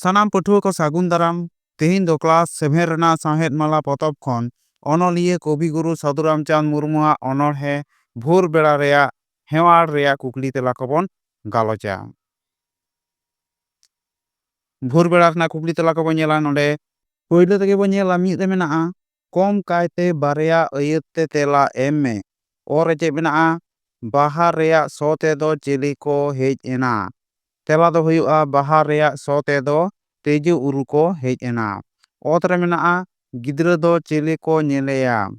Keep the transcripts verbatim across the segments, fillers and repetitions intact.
ᱥᱟᱱᱟᱢ ᱯᱟᱹᱴᱷᱩᱣᱟᱹ ᱠᱚ ᱥᱟᱹᱜᱩᱱ ᱫᱟᱨᱟᱢ᱾ ᱛᱮᱦᱮᱧ ᱫᱚ ᱠᱞᱟᱥ ᱥᱮᱵᱷᱮᱱ ᱨᱮᱱᱟᱜ ᱥᱟᱶᱦᱮᱫ ᱢᱟᱞᱟ ᱯᱚᱛᱚᱵ ᱠᱷᱚᱱ ᱚᱱᱚᱞᱤᱭᱟᱹ ᱠᱚᱵᱤ ᱜᱩᱨᱩ ᱥᱟᱹᱫᱷᱩ ᱨᱟᱢᱪᱟᱸᱫᱽ ᱢᱩᱨᱢᱩᱣᱟᱜ ᱚᱱᱚᱬᱦᱮ ᱵᱷᱳᱨ ᱵᱮᱲᱟ ᱨᱮᱭᱟᱜ ᱦᱮᱣᱟᱲ ᱨᱮᱭᱟᱜ ᱠᱩᱠᱞᱤ ᱛᱮᱞᱟ ᱠᱚᱵᱚᱱ ᱜᱟᱞᱚᱪᱟ᱾ ᱵᱷᱳᱨ ᱵᱮᱲᱟ ᱨᱮᱱᱟᱜ ᱠᱩᱠᱞᱤ ᱛᱮᱞᱟ ᱠᱚᱵᱚᱱ ᱧᱮᱞᱟ ᱱᱚᱰᱮ᱾ ᱯᱳᱭᱞᱳ ᱛᱮᱜᱮ ᱵᱚᱱ ᱧᱮᱞᱟ, ᱢᱤᱫ ᱨᱮ ᱢᱮᱱᱟᱜᱼᱟ, ᱠᱚᱢ ᱠᱟᱭᱛᱮ ᱵᱟᱨᱭᱟ ᱟᱹᱭᱟᱹᱛ ᱛᱮ ᱛᱮᱞᱟ ᱮᱢ ᱢᱮ᱾ ᱚ ᱨᱮ ᱪᱮᱫ ᱢᱮᱱᱟᱜᱼᱟ? ᱵᱟᱦᱟ ᱨᱮᱭᱟᱜ ᱥᱚ ᱛᱮᱫᱚ ᱪᱤᱞᱤ ᱠᱚ ᱦᱮᱡ ᱮᱱᱟ? ᱛᱮᱞᱟ ᱫᱚ ᱦᱩᱭᱩᱜᱼᱟ, ᱵᱟᱦᱟ ᱨᱮᱭᱟᱜ ᱥᱚ ᱛᱮᱫᱚ ᱛᱤᱡᱩ ᱩᱨᱩ ᱠᱚ ᱦᱮᱡ ᱮᱱᱟ᱾ ᱚᱛ ᱨᱮ ᱢᱮᱱᱟᱜᱼᱟ, ᱜᱤᱫᱽᱨᱟᱹ ᱫᱚ ᱪᱤᱞᱤ ᱠᱚ ᱧᱮᱞᱮᱭᱟ?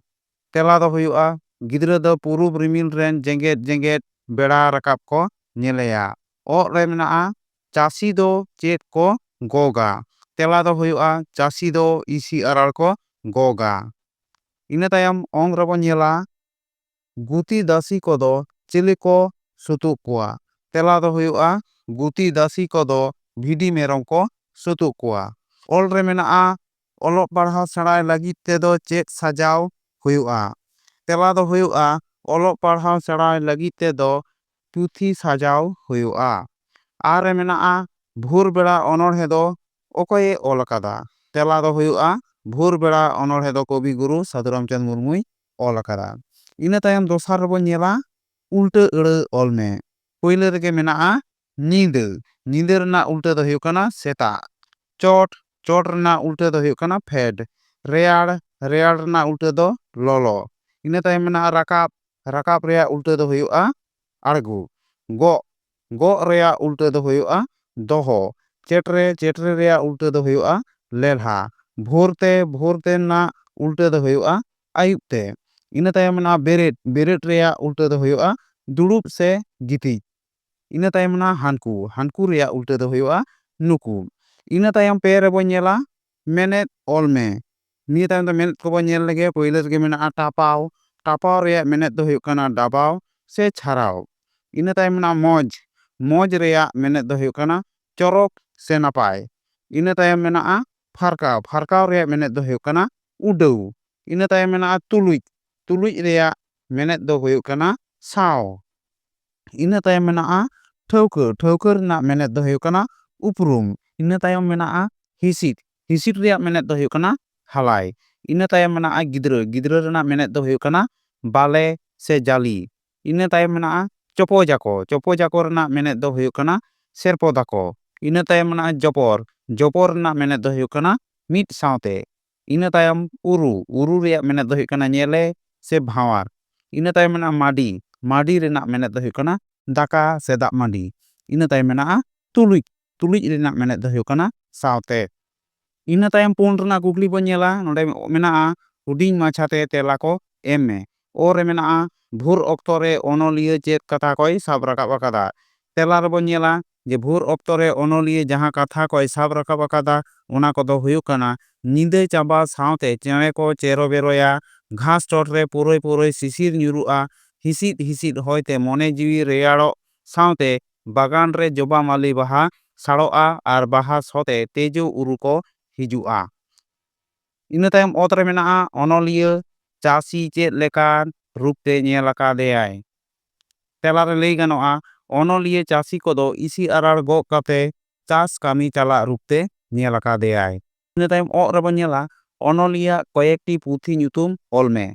ᱛᱮᱞᱟ ᱫᱚ ᱦᱩᱭᱩᱜᱼᱟ, ᱜᱤᱫᱽᱨᱟᱹ ᱫᱚ ᱯᱩᱨᱩᱵ ᱨᱤᱢᱤᱞ ᱨᱮᱱ ᱡᱮᱜᱮᱫ ᱡᱮᱜᱮᱫ ᱵᱮᱲᱟ ᱨᱟᱠᱟᱵ ᱠᱚ ᱧᱮᱞᱮᱭᱟ᱾ ᱚᱜ ᱨᱮ ᱢᱮᱱᱟᱜᱼᱟ, ᱪᱟᱹᱥᱤ ᱫᱚ ᱪᱮᱫ ᱠᱚ ᱜᱚᱜᱟ? ᱛᱮᱞᱟ ᱫᱚ ᱦᱩᱭᱩᱜᱼᱟ, ᱪᱟᱹᱥᱤ ᱫᱚ ᱤᱥᱤ ᱟᱨᱟᱲ ᱠᱚ ᱜᱚᱜᱟ᱾ ᱤᱱᱟᱹ ᱛᱟᱭᱚᱢ ᱚᱝ ᱨᱮᱵᱚᱱ ᱧᱮᱞᱟ, ᱜᱩᱛᱤ ᱫᱟᱹᱥᱤ ᱠᱚᱫᱚ ᱪᱤᱞᱤ ᱠᱚ ᱥᱩᱛᱩᱜ ᱠᱚᱣᱟ? ᱛᱮᱞᱟ ᱫᱚ ᱦᱩᱭᱩᱜᱼᱟ, ᱜᱩᱛᱤ ᱫᱟᱹᱥᱤ ᱠᱚᱫᱚ ᱵᱷᱤᱰᱤ ᱢᱮᱨᱚᱢ ᱠᱚ ᱥᱩᱛᱩᱜ ᱠᱚᱣᱟ᱾ ᱚᱞ ᱨᱮ ᱢᱮᱱᱟᱜᱼᱟ, ᱚᱞᱚᱜ ᱯᱟᱲᱦᱟᱣ ᱥᱮᱬᱟᱭ ᱞᱟᱹᱜᱤᱫ ᱛᱮᱫᱚ ᱪᱮᱫ ᱥᱟᱡᱟᱣ ᱦᱩᱭᱩᱜᱼᱟ? ᱛᱮᱞᱟ ᱫᱚ ᱦᱩᱭᱩᱜᱼᱟ, ᱚᱞᱚᱜ ᱯᱟᱲᱦᱟᱣ ᱥᱮᱬᱟᱭ ᱞᱟᱹᱜᱤᱫ ᱛᱮᱫᱚ ᱯᱩᱛᱷᱤ ᱥᱟᱡᱟᱣ ᱦᱩᱭᱩᱜᱼᱟ᱾ ᱟᱨ ᱨᱮ ᱢᱮᱱᱟᱜᱼᱟ, ᱵᱷᱳᱨ ᱵᱮᱲᱟ ᱚᱱᱚᱬᱦᱮ ᱫᱚ ᱚᱠᱚᱭᱮ ᱚᱞ ᱟᱠᱟᱫᱟ? ᱛᱮᱞᱟ ᱫᱚ ᱦᱩᱭᱩᱜᱼᱟ, ᱵᱷᱳᱨ ᱵᱮᱲᱟ ᱚᱱᱚᱬᱦᱮ ᱫᱚ ᱠᱚᱵᱤ ᱜᱩᱨᱩ ᱥᱟᱹᱫᱷᱩ ᱨᱟᱢᱪᱟᱸᱫᱽ ᱢᱩᱨᱢᱩᱭ ᱚᱞ ᱟᱠᱟᱫᱟ᱾ ᱤᱱᱟᱹ ᱛᱟᱭᱚᱢ ᱫᱚᱥᱟᱨ ᱨᱮᱵᱚᱱ ᱧᱮᱞᱟ, ᱩᱞᱴᱟᱹ ᱟᱹᱲᱟᱹ ᱚᱞ ᱢᱮ᱾ ᱯᱳᱭᱞᱳ ᱨᱮᱜᱮ ᱢᱮᱱᱟᱜᱼᱟ ᱧᱤᱫᱟᱹ᱾ ᱧᱤᱫᱟᱹ ᱨᱮᱱᱟᱜ ᱩᱞᱴᱟᱹ ᱫᱚ ᱦᱩᱭᱩᱜ ᱠᱟᱱᱟ ᱥᱮᱛᱟᱜ᱾ ᱪᱚᱴ, ᱪᱚᱴ ᱨᱮᱱᱟᱜ ᱩᱞᱴᱟᱹ ᱫᱚ ᱦᱩᱭᱩᱜ ᱠᱟᱱᱟ ᱯᱷᱮᱰ᱾ ᱨᱮᱭᱟᱲ, ᱨᱮᱭᱟᱲ ᱨᱮᱱᱟᱜ ᱩᱞᱴᱟᱹ ᱫᱚ ᱞᱚᱞᱚ᱾ ᱤᱱᱟᱹ ᱛᱟᱭᱚᱢ ᱢᱮᱱᱟᱜᱼᱟ ᱨᱟᱠᱟᱵ᱾ ᱨᱟᱠᱟᱵ ᱨᱮᱭᱟᱜ ᱩᱞᱴᱟᱹ ᱫᱚ ᱦᱩᱭᱩᱜᱼᱟ ᱟᱬᱜᱚ᱾ ᱜᱚᱜ, ᱜᱚᱜ ᱨᱮᱭᱟᱜ ᱩᱞᱴᱟᱹ ᱫᱚ ᱦᱩᱭᱩᱜᱼᱟ ᱫᱚᱦᱚ᱾ ᱪᱮᱴᱨᱮ, ᱪᱮᱴᱨᱮ ᱨᱮᱭᱟᱜ ᱩᱞᱴᱟᱹ ᱫᱚ ᱦᱩᱭᱩᱜᱼᱟ ᱞᱮᱞᱦᱟ᱾ ᱵᱷᱳᱨ ᱛᱮ, ᱵᱷᱳᱨ ᱛᱮ ᱨᱮᱱᱟᱜ ᱩᱞᱴᱟᱹ ᱫᱚ ᱦᱩᱭᱩᱜᱼᱟ ᱟᱹᱭᱩᱵ ᱛᱮ᱾ ᱤᱱᱟᱹ ᱛᱟᱭᱚᱢ ᱢᱮᱱᱟᱜᱼᱟ ᱵᱮᱨᱮᱫ᱾ ᱵᱮᱨᱮᱫ ᱨᱮᱭᱟᱜ ᱩᱞᱴᱟᱹ ᱫᱚ ᱦᱩᱭᱩᱜᱼᱟ ᱫᱩᱲᱩᱵ ᱥᱮ ᱜᱤᱛᱤᱡ᱾ ᱤᱱᱟᱹ ᱛᱟᱭᱚᱢ ᱢᱮᱱᱟᱜᱼᱟ ᱦᱟᱱᱠᱩ᱾ ᱦᱟᱱᱠᱩ ᱨᱮᱭᱟᱜ ᱩᱞᱴᱟᱹ ᱫᱚ ᱦᱩᱭᱩᱜᱼᱟ ᱱᱩᱠᱩ᱾ ᱤᱱᱟᱹ ᱛᱟᱭᱚᱢ ᱯᱮ ᱨᱮᱵᱚᱱ ᱧᱮᱞᱟ ᱢᱮᱱᱮᱫ ᱚᱞ ᱢᱮ᱾ ᱱᱤᱭᱟᱹ ᱛᱟᱭᱚᱢ ᱫᱚ ᱢᱮᱱᱮᱫ ᱠᱚᱵᱚᱱ ᱧᱮᱞ ᱞᱮᱜᱮ᱾ ᱯᱳᱭᱞᱳ ᱨᱮᱜᱮ ᱢᱮᱱᱟᱜᱼᱟ ᱴᱟᱯᱟᱣ᱾ ᱴᱟᱯᱟᱣ ᱨᱮᱭᱟᱜ ᱢᱮᱱᱮᱫ ᱫᱚ ᱦᱩᱭᱩᱜ ᱠᱟᱱᱟ ᱰᱟᱵᱟᱣ ᱥᱮ ᱪᱷᱟᱨᱟᱣ᱾ ᱤᱱᱟᱹ ᱛᱟᱭᱚᱢ ᱢᱮᱱᱟᱜᱼᱟ ᱢᱚᱡᱽ᱾ ᱢᱚᱡᱽ ᱨᱮᱭᱟᱜ ᱢᱮᱱᱮᱫ ᱫᱚ ᱦᱩᱭᱩᱜ ᱠᱟᱱᱟ ᱪᱚᱨᱚᱠ ᱥᱮ ᱱᱟᱯᱟᱭ᱾ ᱤᱱᱟᱹ ᱛᱟᱭᱚᱢ ᱢᱮᱱᱟᱜᱼᱟ ᱯᱷᱟᱨᱠᱟᱣ᱾ ᱯᱷᱟᱨᱠᱟᱣ ᱨᱮᱭᱟᱜ ᱢᱮᱱᱮᱫ ᱫᱚ ᱦᱩᱭᱩᱜ ᱠᱟᱱᱟ ᱩᱰᱟᱹᱣ᱾ ᱤᱱᱟᱹ ᱛᱟᱭᱚᱢ ᱢᱮᱱᱟᱜᱼᱟ ᱛᱩᱞᱩᱡ᱾ ᱛᱩᱞᱩᱡ ᱨᱮᱭᱟᱜ ᱢᱮᱱᱮᱫ ᱫᱚ ᱦᱩᱭᱩᱜ ᱠᱟᱱᱟ ᱥᱟᱶ᱾ ᱤᱱᱟᱹ ᱛᱟᱭᱚᱢ ᱢᱮᱱᱟᱜᱼᱟ ᱴᱷᱟᱹᱣᱠᱟᱹ᱾ ᱴᱷᱟᱹᱣᱠᱟᱹ ᱨᱮᱱᱟᱜ ᱢᱮᱱᱮᱫ ᱫᱚ ᱦᱩᱭᱩᱜ ᱠᱟᱱᱟ ᱩᱯᱨᱩᱢ᱾ ᱤᱱᱟᱹ ᱛᱟᱭᱚᱢ ᱢᱮᱱᱟᱜᱼᱟ ᱦᱤᱸᱥᱤᱫ᱾ ᱦᱤᱸᱥᱤᱫ ᱨᱮᱭᱟᱜ ᱢᱮᱱᱮᱫ ᱫᱚ ᱦᱩᱭᱩᱜ ᱠᱟᱱᱟ ᱦᱟᱞᱟᱭ᱾ ᱤᱱᱟᱹ ᱛᱟᱭᱚᱢ ᱢᱮᱱᱟᱜᱼᱟ ᱜᱤᱫᱽᱨᱟᱹ᱾ ᱜᱤᱫᱽᱨᱟᱹ ᱨᱮᱱᱟᱜ ᱢᱮᱱᱮᱫ ᱫᱚ ᱦᱩᱭᱩᱜ ᱠᱟᱱᱟ ᱵᱟᱞᱮ ᱥᱮ ᱡᱟᱹᱞᱤ᱾ ᱤᱱᱟᱹ ᱛᱟᱭᱚᱢ ᱢᱮᱱᱟᱜᱼᱟ ᱪᱚᱯᱚᱡᱟᱠᱚ᱾ ᱪᱚᱯᱚᱡᱟᱠᱚ ᱨᱮᱱᱟᱜ ᱢᱮᱱᱮᱫ ᱫᱚ ᱦᱩᱭᱩᱜ ᱠᱟᱱᱟ ᱥᱮᱨᱯᱚᱫᱟᱠᱚ᱾ ᱤᱱᱟᱹ ᱛᱟᱭᱚᱢ ᱢᱮᱱᱟᱜᱼᱟ ᱡᱚᱯᱚᱨ᱾ ᱡᱚᱯᱚᱨ ᱨᱮᱱᱟᱜ ᱢᱮᱱᱮᱫ ᱫᱚ ᱦᱩᱭᱩᱜ ᱠᱟᱱᱟ ᱢᱤᱫ ᱥᱟᱶᱛᱮ᱾ ᱤᱱᱟᱹ ᱛᱟᱭᱚᱢ ᱩᱨᱩ᱾ ᱩᱨᱩ ᱨᱮᱭᱟᱜ ᱢᱮᱱᱮᱫ ᱫᱚ ᱦᱩᱭᱩᱜ ᱠᱟᱱᱟ ᱧᱮᱞᱮ ᱥᱮ ᱵᱷᱟᱶᱟᱨ᱾ ᱤᱱᱟᱹ ᱛᱟᱭᱚᱢ ᱢᱮᱱᱟᱜᱼᱟ ᱢᱟᱹᱰᱤ᱾ ᱢᱟᱹᱰᱤ ᱨᱮᱱᱟᱜ ᱢᱮᱱᱮᱫ ᱫᱚ ᱦᱩᱭᱩᱜ ᱠᱟᱱᱟ ᱫᱟᱠᱟ ᱥᱮ ᱫᱟᱜ ᱢᱟᱹᱰᱤ᱾ ᱤᱱᱟᱹ ᱛᱟᱭᱚᱢ ᱢᱮᱱᱟᱜᱼᱟ ᱛᱩᱞᱩᱡ᱾ ᱛᱩᱞᱩᱡ ᱨᱮᱱᱟᱜ ᱢᱮᱱᱮᱫ ᱫᱚ ᱦᱩᱭᱩᱜ ᱠᱟᱱᱟ ᱥᱟᱶᱛᱮ᱾ ᱤᱱᱟᱹ ᱛᱟᱭᱚᱢ ᱯᱩᱱ ᱨᱮᱱᱟᱜ ᱠᱩᱠᱞᱤ ᱵᱚᱱ ᱧᱮᱞᱟ᱾ ᱱᱚᱰᱮ ᱢᱮᱱᱟᱜᱼᱟ ᱦᱩᱰᱤᱧ ᱢᱟᱪᱷᱟᱛᱮ ᱛᱮᱞᱟ ᱠᱚ ᱮᱢ ᱢᱮ᱾ ᱚ ᱨᱮ ᱢᱮᱱᱟᱜᱼᱟ ᱵᱷᱳᱨ ᱚᱠᱛᱚ ᱨᱮ ᱚᱱᱚᱞᱤᱭᱟᱹ ᱪᱮᱫ ᱠᱟᱛᱷᱟ ᱠᱚᱭ ᱥᱟᱵ ᱨᱟᱠᱟᱵ ᱟᱠᱟᱫᱟ? ᱛᱮᱞᱟ ᱨᱮᱵᱚᱱ ᱧᱮᱞᱟ ᱡᱮ ᱵᱷᱳᱨ ᱚᱠᱛᱚ ᱨᱮ ᱚᱱᱚᱞᱤᱭᱟᱹ ᱡᱟᱦᱟᱸ ᱠᱟᱛᱷᱟ ᱠᱚᱭ ᱥᱟᱵ ᱨᱟᱠᱟᱵ ᱟᱠᱟᱫᱟ, ᱚᱱᱟ ᱠᱚᱫᱚ ᱦᱩᱭᱩᱜ ᱠᱟᱱᱟ ᱧᱤᱫᱟᱹ ᱪᱟᱸᱵᱟ ᱥᱟᱶᱛᱮ ᱪᱮᱬᱮ ᱠᱚ ᱪᱮᱨᱚ ᱵᱮᱨᱚᱭᱟ, ᱜᱷᱟᱥ ᱪᱚᱴ ᱨᱮ ᱯᱩᱨᱟᱹᱭ ᱯᱩᱨᱟᱹᱭ ᱥᱤᱥᱤᱨ ᱧᱩᱨᱩᱜᱼᱟ, ᱦᱤᱸᱥᱤᱫ ᱦᱤᱸᱥᱤᱫ ᱦᱚᱭᱛᱮ ᱢᱚᱱᱮ ᱡᱤᱣᱤ ᱨᱮᱭᱟᱲᱚᱜ ᱥᱟᱶᱛᱮ ᱵᱟᱜᱟᱱ ᱨᱮ ᱡᱚᱵᱟ ᱢᱟᱹᱞᱤ ᱵᱟᱦᱟ ᱥᱟᱲᱚᱜᱼᱟ ᱟᱨ ᱵᱟᱦᱟ ᱥᱚᱛᱮ ᱛᱮᱡᱳ ᱩᱨᱩ ᱠᱚ ᱦᱤᱡᱩᱜᱼᱟ᱾ ᱤᱱᱟᱹ ᱛᱟᱭᱚᱢ ᱚᱛ ᱨᱮ ᱢᱮᱱᱟᱜᱼᱟ ᱚᱱᱚᱞᱤᱭᱟᱹ ᱪᱟᱹᱥᱤ ᱪᱮᱫ ᱞᱮᱠᱟᱱ ᱨᱩᱯ ᱛᱮ ᱧᱮᱞ ᱟᱠᱟᱫᱮᱭᱟᱭ? ᱛᱮᱞᱟ ᱨᱮ ᱞᱟᱹᱭ ᱜᱟᱱᱚᱜᱼᱟ ᱚᱱᱚᱞᱤᱭᱟᱹ ᱪᱟᱹᱥᱤ ᱠᱚᱫᱚ ᱤᱥᱤ ᱟᱨᱟᱲ ᱜᱚᱜ ᱠᱟᱛᱮ ᱪᱟᱥ ᱠᱟᱹᱢᱤ ᱪᱟᱞᱟᱜ ᱨᱩᱯ ᱛᱮ ᱧᱮᱞ ᱟᱠᱟᱫᱮᱭᱟᱭ᱾ ᱤᱱᱟᱹ ᱛᱟᱭᱚᱢ ᱚᱜ ᱨᱮᱵᱚᱱ ᱧᱮᱞᱟ ᱚᱱᱚᱞᱤᱭᱟᱹ ᱠᱚᱭᱮᱠᱴᱤ ᱯᱩᱛᱷᱤ ᱧᱩᱛᱩᱢ ᱚᱞ ᱢᱮ᱾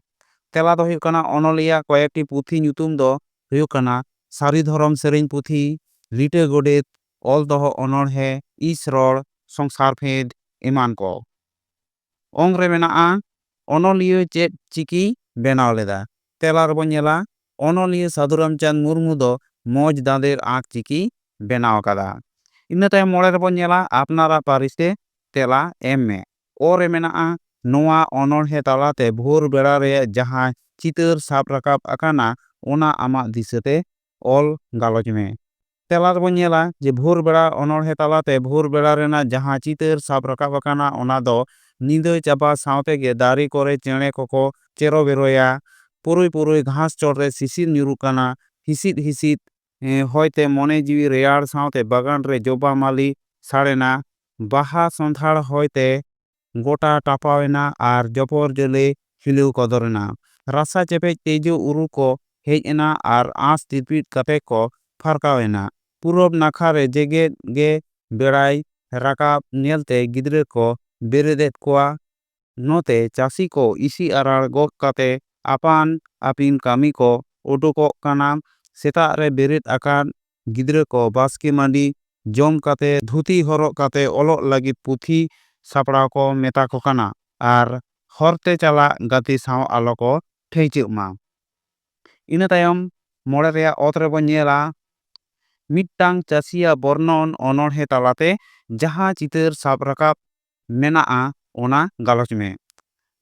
ᱛᱮᱞᱟ ᱫᱚ ᱦᱩᱭᱩᱜ ᱠᱟᱱᱟ ᱚᱱᱚᱞᱤᱭᱟᱹ ᱠᱚᱭᱮᱠᱴᱤ ᱯᱩᱛᱷᱤ ᱧᱩᱛᱩᱢ ᱫᱚ ᱦᱩᱭᱩᱜ ᱠᱟᱱᱟ ᱥᱟᱹᱨᱤ ᱫᱷᱚᱨᱚᱢ ᱥᱮᱨᱮᱧ ᱯᱩᱛᱷᱤ, ᱞᱤᱴᱟᱹ ᱜᱚᱰᱮᱛ, ᱚᱞ ᱫᱚᱦᱚ ᱚᱱᱚᱬᱦᱮ, ᱤᱥ ᱨᱚᱲ, ᱥᱚᱝᱥᱟᱨ ᱯᱷᱮᱸᱫᱽ ᱮᱢᱟᱱ ᱠᱚ᱾ ᱚᱝ ᱨᱮ ᱢᱮᱱᱟᱜᱼᱟ ᱚᱱᱚᱞᱤᱭᱟᱹ ᱪᱮᱫ ᱪᱤᱠᱤ ᱵᱮᱱᱟᱣ ᱞᱮᱫᱟ? ᱛᱮᱞᱟ ᱨᱮᱵᱚᱱ ᱧᱮᱞᱟ ᱚᱱᱚᱞᱤᱭᱟᱹ ᱥᱟᱹᱫᱷᱩ ᱨᱟᱢᱪᱟᱸᱫᱽ ᱢᱩᱨᱢᱩ ᱫᱚ ᱢᱚᱡᱽ ᱫᱟᱸᱫᱮᱨ ᱟᱸᱠ ᱪᱤᱠᱤ ᱵᱮᱱᱟᱣ ᱟᱠᱟᱫᱟ᱾ ᱤᱱᱟᱹ ᱛᱟᱭᱚᱢ ᱢᱚᱬᱮ ᱨᱮᱵᱚᱱ ᱧᱮᱞᱟ ᱟᱯᱱᱟᱨᱟᱜ ᱯᱟᱹᱨᱤᱥ ᱛᱮ ᱛᱮᱞᱟ ᱮᱢ ᱢᱮ᱾ ᱚ ᱨᱮ ᱢᱮᱱᱟᱜᱼᱟ ᱱᱚᱣᱟ ᱚᱱᱚᱬᱦᱮ ᱛᱟᱞᱟᱛᱮ ᱵᱷᱳᱨ ᱵᱮᱲᱟ ᱨᱮᱭᱟᱜ ᱡᱟᱦᱟᱸ ᱪᱤᱛᱟᱹᱨ ᱥᱟᱵ ᱨᱟᱠᱟᱵ ᱟᱠᱟᱱᱟ, ᱚᱱᱟ ᱟᱢᱟᱜ ᱫᱤᱥᱟᱹᱛᱮ ᱚᱞ ᱜᱟᱞᱚᱪ ᱢᱮ᱾ ᱛᱮᱞᱟ ᱨᱮᱵᱚᱱ ᱧᱮᱞᱟ ᱡᱮ ᱵᱷᱳᱨ ᱵᱮᱲᱟ ᱚᱱᱚᱬᱦᱮ ᱛᱟᱞᱟᱛᱮ ᱵᱷᱳᱨ ᱵᱮᱲᱟ ᱨᱮᱱᱟᱜ ᱡᱟᱦᱟᱸ ᱪᱤᱛᱟᱹᱨ ᱥᱟᱵ ᱨᱟᱠᱟᱵ ᱟᱠᱟᱱᱟ, ᱚᱱᱟ ᱫᱚ ᱧᱤᱫᱟᱹ ᱪᱟᱵᱟ ᱥᱟᱶ ᱛᱮᱜᱮ ᱫᱟᱨᱮ ᱠᱚᱨᱮ ᱪᱮᱬᱮ ᱠᱚᱠᱚ ᱪᱮᱨᱚ ᱵᱮᱨᱚᱭᱟ, ᱯᱩᱨᱩᱭ ᱯᱩᱨᱩᱭ ᱜᱷᱟᱥ ᱪᱚᱴ ᱨᱮ ᱥᱤᱥᱤᱨ ᱧᱩᱨᱩᱜ ᱠᱟᱱᱟ, ᱦᱤᱸᱥᱤᱫ ᱦᱤᱸᱥᱤᱫ, ᱮᱸ, ᱦᱚᱭᱛᱮ ᱢᱚᱱᱮ ᱡᱤᱣᱤ ᱨᱮᱭᱟᱲ ᱥᱟᱶᱛᱮ ᱵᱟᱜᱟᱱ ᱨᱮ ᱡᱚᱵᱟ ᱢᱟᱹᱞᱤ ᱥᱟᱲᱮᱱᱟ, ᱵᱟᱦᱟ ᱥᱚᱸᱫᱷᱟᱲ ᱦᱚᱭᱛᱮ ᱜᱚᱴᱟ ᱴᱟᱯᱟᱣᱮᱱᱟ ᱟᱨ ᱡᱚᱯᱚᱨ ᱡᱟᱹᱞᱮ ᱦᱤᱞᱟᱹᱣ ᱠᱚᱫᱚᱨᱮᱱᱟ᱾ ᱨᱟᱥᱟ ᱪᱮᱯᱮᱡ ᱛᱮᱡᱳ ᱩᱨᱩ ᱠᱚ ᱦᱮᱡ ᱮᱱᱟ ᱟᱨ ᱟᱸᱥ ᱛᱤᱨᱯᱤᱫ ᱠᱟᱛᱮ ᱠᱚ ᱯᱷᱟᱨᱠᱟᱣᱮᱱᱟ᱾ ᱯᱩᱨᱚᱵ ᱱᱟᱠᱷᱟ ᱨᱮ ᱡᱮᱜᱮᱫ ᱜᱮ ᱵᱮᱲᱟᱭ ᱨᱟᱠᱟᱵ ᱧᱮᱞᱛᱮ ᱜᱤᱫᱽᱨᱟᱹ ᱠᱚ ᱵᱮᱨᱮᱫ ᱮᱫ ᱠᱚᱣᱟ᱾ ᱱᱚᱛᱮ ᱪᱟᱹᱥᱤ ᱠᱚ ᱤᱥᱤ ᱟᱨᱟᱲ ᱜᱚᱜ ᱠᱟᱛᱮ ᱟᱯᱟᱱ ᱟᱹᱯᱤᱱ ᱠᱟᱹᱢᱤ ᱠᱚ ᱩᱰᱩᱠᱚᱜ ᱠᱟᱱᱟ᱾ ᱥᱮᱛᱟᱜ ᱨᱮ ᱵᱮᱨᱮᱫ ᱟᱠᱟᱱ ᱜᱤᱫᱽᱨᱟᱹ ᱠᱚ ᱵᱟᱥᱠᱮ ᱢᱟᱹᱰᱤ ᱡᱚᱢ ᱠᱟᱛᱮ ᱫᱷᱩᱛᱤ ᱦᱚᱨᱚᱜ ᱠᱟᱛᱮ ᱚᱞᱚᱜ ᱞᱟᱹᱜᱤᱫ ᱯᱩᱛᱷᱤ ᱥᱟᱯᱲᱟᱣ ᱠᱚ ᱢᱮᱛᱟ ᱠᱚ ᱠᱟᱱᱟ ᱟᱨ ᱦᱚᱨᱛᱮ ᱪᱟᱞᱟᱜ ᱜᱟᱛᱮ ᱥᱟᱶ ᱟᱞᱚ ᱠᱚ ᱴᱷᱟᱹᱭᱪᱟᱹᱜ ᱢᱟ᱾ ᱤᱱᱟᱹ ᱛᱟᱭᱚᱢ ᱢᱚᱬᱮ ᱨᱮᱭᱟᱜ ᱚᱛ ᱨᱮᱵᱚᱱ ᱧᱮᱞᱟ ᱢᱤᱫᱴᱟᱝ ᱪᱟᱹᱥᱤᱭᱟᱜ ᱵᱚᱨᱱᱚᱱ ᱚᱱᱚᱬᱦᱮ ᱛᱟᱞᱟᱛᱮ ᱡᱟᱦᱟᱸ ᱪᱤᱛᱟᱹᱨ ᱥᱟᱵ ᱨᱟᱠᱟᱵ ᱢᱮᱱᱟᱜᱼᱟ, ᱚᱱᱟ ᱜᱟᱞᱚᱪ ᱢᱮ᱾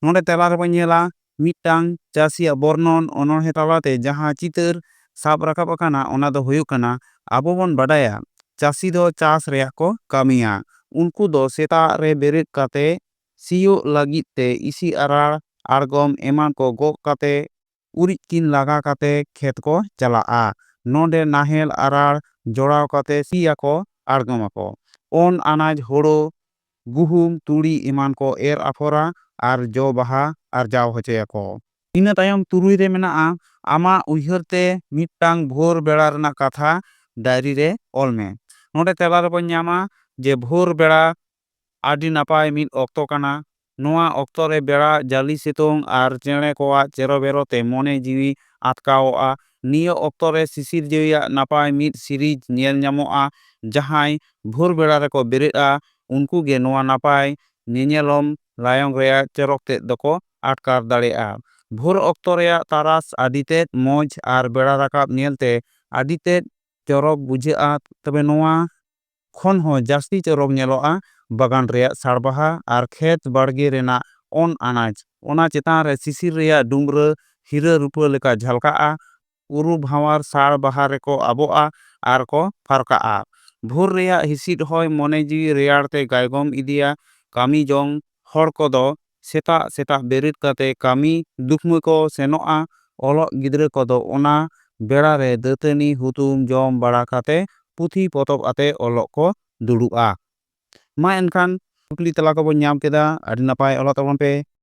ᱱᱚᱰᱮ ᱛᱮᱞᱟ ᱨᱮᱵᱚᱱ ᱧᱮᱞᱟ ᱢᱤᱫᱴᱟᱝ ᱪᱟᱹᱥᱤᱭᱟᱜ ᱵᱚᱨᱱᱚᱱ ᱚᱱᱚᱬᱦᱮ ᱛᱟᱞᱟᱛᱮ ᱡᱟᱦᱟᱸ ᱪᱤᱛᱟᱹᱨ ᱥᱟᱵ ᱨᱟᱠᱟᱵ ᱟᱠᱟᱱᱟ, ᱚᱱᱟ ᱫᱚ ᱦᱩᱭᱩᱜ ᱠᱟᱱᱟ, ᱟᱵᱚ ᱵᱚᱱ ᱵᱟᱰᱟᱭᱟ ᱪᱟᱹᱥᱤ ᱫᱚ ᱪᱟᱥ ᱨᱮᱭᱟᱜ ᱠᱚ ᱠᱟᱹᱢᱤᱭᱟ᱾ ᱩᱱᱠᱩ ᱫᱚ ᱥᱮᱛᱟᱜ ᱨᱮ ᱵᱮᱨᱮᱫ ᱠᱟᱛᱮ ᱥᱤᱭᱳᱜ ᱞᱟᱹᱜᱤᱫ ᱛᱮ ᱤᱥᱤ ᱟᱨᱟᱲ, ᱟᱬᱜᱚᱢ ᱮᱢᱟᱱ ᱠᱚ ᱜᱚᱜ ᱠᱟᱛᱮ ᱩᱨᱤᱡ ᱠᱤᱱ ᱞᱟᱜᱟ ᱠᱟᱛᱮ ᱠᱷᱮᱛ ᱠᱚ ᱪᱟᱞᱟᱜᱼᱟ᱾ ᱱᱚᱰᱮ ᱱᱟᱦᱮᱞ ᱟᱨᱟᱲ ᱡᱚᱲᱟᱣ ᱠᱟᱛᱮ ᱥᱤᱭᱟᱠᱚ, ᱟᱬᱜᱚᱢᱟᱠᱚ᱾ ᱚᱱ ᱟᱱᱟᱡᱽ, ᱦᱳᱲᱳ, ᱜᱩᱦᱩᱢ, ᱛᱩᱲᱤ ᱮᱢᱟᱱ ᱠᱚ ᱮᱨ ᱟᱯᱷᱚᱨᱟ ᱟᱨ ᱡᱚ ᱵᱟᱦᱟ ᱟᱨᱡᱟᱣ ᱦᱚᱪᱚᱭᱟᱠᱚ᱾ ᱤᱱᱟᱹ ᱛᱟᱭᱚᱢ ᱛᱩᱨᱩᱭ ᱨᱮ ᱢᱮᱱᱟᱜᱼᱟ, ᱟᱢᱟᱜ ᱩᱭᱦᱟᱹᱨ ᱛᱮ ᱢᱤᱫᱴᱟᱝ ᱵᱷᱳᱨ ᱵᱮᱲᱟ ᱨᱮᱱᱟᱜ ᱠᱟᱛᱷᱟ ᱰᱟᱭᱨᱤ ᱨᱮ ᱚᱞ ᱢᱮ᱾ ᱱᱚᱰᱮ ᱛᱮᱞᱟ ᱨᱮᱵᱚᱱ ᱧᱟᱢᱟ ᱡᱮ ᱵᱷᱳᱨ ᱵᱮᱲᱟ ᱟᱹᱰᱤ ᱱᱟᱯᱟᱭ ᱢᱤᱫ ᱚᱠᱛᱚ ᱠᱟᱱᱟ᱾ ᱱᱚᱣᱟ ᱚᱠᱛᱚ ᱨᱮ ᱵᱮᱲᱟ, ᱡᱟᱹᱞᱤ ᱥᱤᱛᱩᱝ ᱟᱨ ᱪᱮᱬᱮ ᱠᱚᱣᱟᱜ ᱪᱮᱨᱚᱵᱮᱨᱚ ᱛᱮ ᱢᱚᱱᱮ ᱡᱤᱣᱤ ᱟᱴᱠᱟᱣᱚᱜᱼᱟ᱾ ᱱᱤᱭᱟᱹ ᱚᱠᱛᱚ ᱨᱮ ᱥᱤᱥᱤᱨᱡᱟᱹᱣᱤᱭᱟᱜ ᱱᱟᱯᱟᱭ ᱢᱤᱫ ᱥᱤᱨᱤᱡᱽ ᱧᱮᱞ ᱧᱟᱢᱚᱜᱼᱟ, ᱡᱟᱦᱟᱸᱭ ᱵᱷᱳᱨ ᱵᱮᱲᱟ ᱨᱮᱠᱚ ᱵᱮᱨᱮᱫᱼᱟ, ᱩᱱᱠᱩ ᱜᱮ ᱱᱚᱣᱟ ᱱᱟᱯᱟᱭ ᱧᱮᱧᱮᱞᱚᱢ ᱞᱟᱭᱚᱝ ᱨᱮᱭᱟᱜ ᱪᱚᱨᱚᱠ ᱛᱮᱫ ᱫᱚᱠᱚ ᱟᱴᱠᱟᱨ ᱫᱟᱲᱮᱭᱟᱜᱼᱟ᱾ ᱵᱷᱳᱨ ᱚᱠᱛᱚ ᱨᱮᱭᱟᱜ ᱛᱟᱨᱟᱥ ᱟᱹᱰᱤ ᱛᱮᱫ ᱢᱚᱡᱽ ᱟᱨ ᱵᱮᱲᱟ ᱨᱟᱠᱟᱵ ᱧᱮᱞᱛᱮ ᱟᱹᱰᱤ ᱛᱮᱫ ᱪᱚᱨᱚᱠ ᱵᱩᱡᱷᱟᱹᱜᱼᱟ᱾ ᱛᱚᱵᱮ ᱱᱚᱣᱟ ᱠᱷᱚᱱ ᱦᱚᱸ ᱡᱟᱹᱥᱛᱤ ᱪᱚᱨᱚᱠ ᱧᱮᱞᱚᱜᱼᱟ ᱵᱟᱜᱟᱱ ᱨᱮᱭᱟᱜ ᱥᱟᱲᱵᱟᱦᱟ ᱟᱨ ᱠᱷᱮᱛ ᱵᱟᱲᱜᱮ ᱨᱮᱱᱟᱜ ᱚᱱ ᱟᱱᱟᱡᱽ᱾ ᱚᱱᱟ ᱪᱮᱛᱟᱱ ᱨᱮ ᱥᱤᱥᱤᱨ ᱨᱮᱭᱟᱜ ᱰᱩᱢᱨᱟᱹ ᱦᱤᱨᱟᱹ ᱨᱩᱯᱟᱹ ᱞᱮᱠᱟ ᱡᱷᱟᱞᱠᱟᱜᱼᱟ᱾ ᱩᱨᱩ ᱵᱷᱟᱶᱟᱨ ᱥᱟᱲ ᱵᱟᱦᱟ ᱨᱮᱠᱚ ᱟᱵᱚᱜᱼᱟ ᱟᱨ ᱠᱚ ᱯᱷᱟᱨᱠᱟᱜᱼᱟ᱾ ᱵᱷᱳᱨ ᱨᱮᱭᱟᱜ ᱦᱤᱥᱤᱫ ᱦᱚᱭ ᱢᱚᱱᱮ ᱡᱤᱣᱤ ᱨᱮᱭᱟᱲ ᱛᱮ ᱜᱟᱭᱜᱚᱢ ᱤᱫᱤᱭᱟ᱾ ᱠᱟᱹᱢᱤ ᱡᱚᱝ ᱦᱚᱲ ᱠᱚᱫᱚ ᱥᱮᱛᱟᱜ ᱥᱮᱛᱟᱜ ᱵᱮᱨᱮᱫ ᱠᱟᱛᱮ ᱠᱟᱹᱢᱤ ᱫᱩᱠᱷᱢᱟᱹ ᱠᱚ ᱥᱮᱱᱚᱜᱼᱟ᱾ ᱚᱞᱚᱜ ᱜᱤᱫᱽᱨᱟᱹ ᱠᱚᱫᱚ ᱚᱱᱟ ᱵᱮᱲᱟ ᱨᱮ ᱫᱟᱹᱛᱟᱹᱱᱤ ᱦᱩᱛᱩᱢ ᱡᱚᱢ ᱵᱟᱲᱟ ᱠᱟᱛᱮ ᱯᱩᱛᱷᱤ ᱯᱚᱛᱚᱵ ᱟᱛᱮ ᱚᱞᱚᱜ ᱠᱚ ᱫᱩᱲᱩᱵᱼᱟ᱾ ᱢᱟ ᱮᱱᱠᱷᱟᱱ ᱠᱩᱠᱞᱤ ᱛᱮᱞᱟ ᱠᱚᱵᱚᱱ ᱧᱟᱢ ᱠᱮᱫᱟ᱾ ᱟᱹᱰᱤ ᱱᱟᱯᱟᱭ, ᱚᱞᱚᱜ ᱛᱟᱵᱚᱱ ᱯᱮ᱾